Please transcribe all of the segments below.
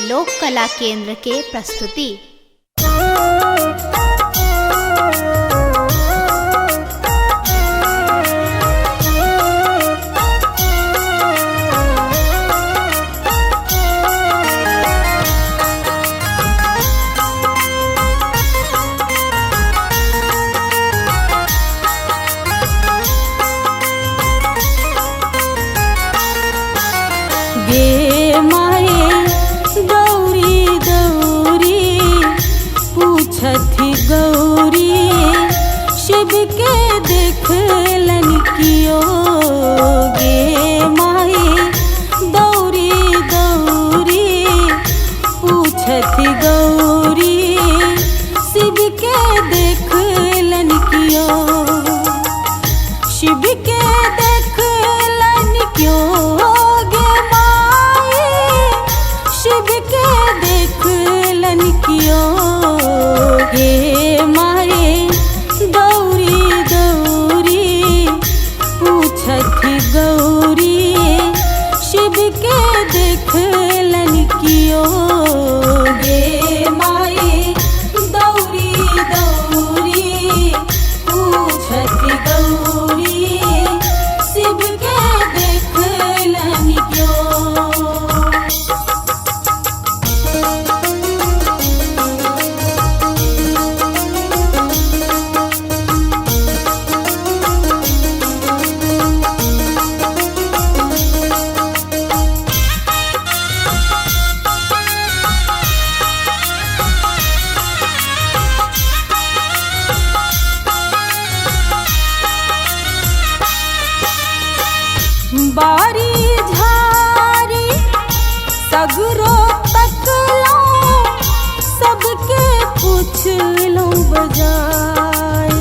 लोक कला केंद्र के प्रस्तुति। गे माए दौरी दौरी पूछथि गौरी, शिव के देखलन कियो। गे माए दौरी दौरी पूछथि गौरी, शिव के देखलन कियो। शिव के देखलन क्यों गे माए, शिव के देखलन क्यों। गे माए दौरी दौरी पूछथि गौरी, शिव के देखलन क्यों। गे माए दौरी दौरी पूछथि गौरी, शिव के देखलन क्यों। बारी झारी सगरो तकलो, सबके पूछलो बजाए।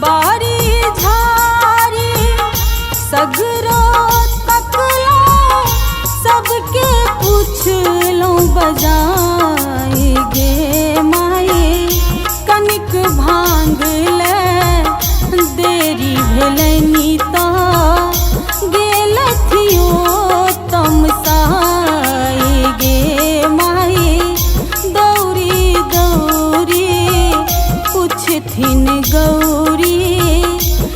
बारी झारी सगरो तकलो, सबके पूछलो बजाए। गे माए कनिक भांग ले देरी भेलनि त गेलथियो तमसाए। गे माए दौरी दौरी पूछथिन गौरी,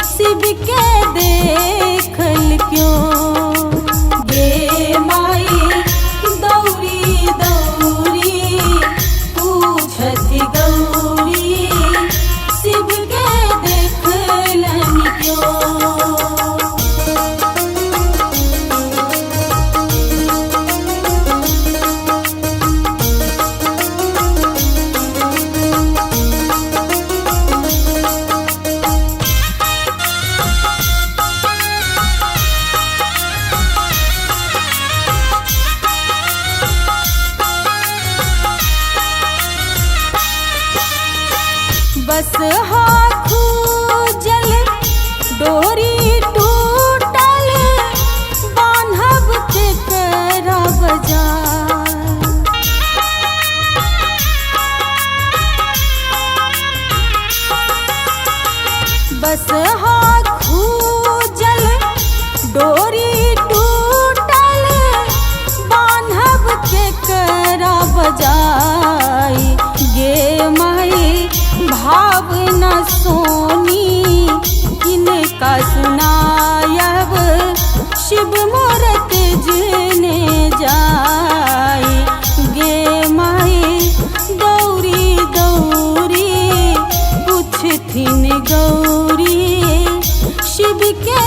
शिव के देखल क्यों। गे माए दौरी दौरी पूछथि गौरी, शिव के देखलन क्यों। बस हाथू जल डोरी टूटल, बान्हब केकरा बजाय। बस हाथू जल डोरी टूटल, बान्हब केकरा बजाय। गे माए भावना सोनी किनका सुनायब, शिव मोर तेजने जाय। गे माए दौरी दौरी पूछथिन गौरी, शिव के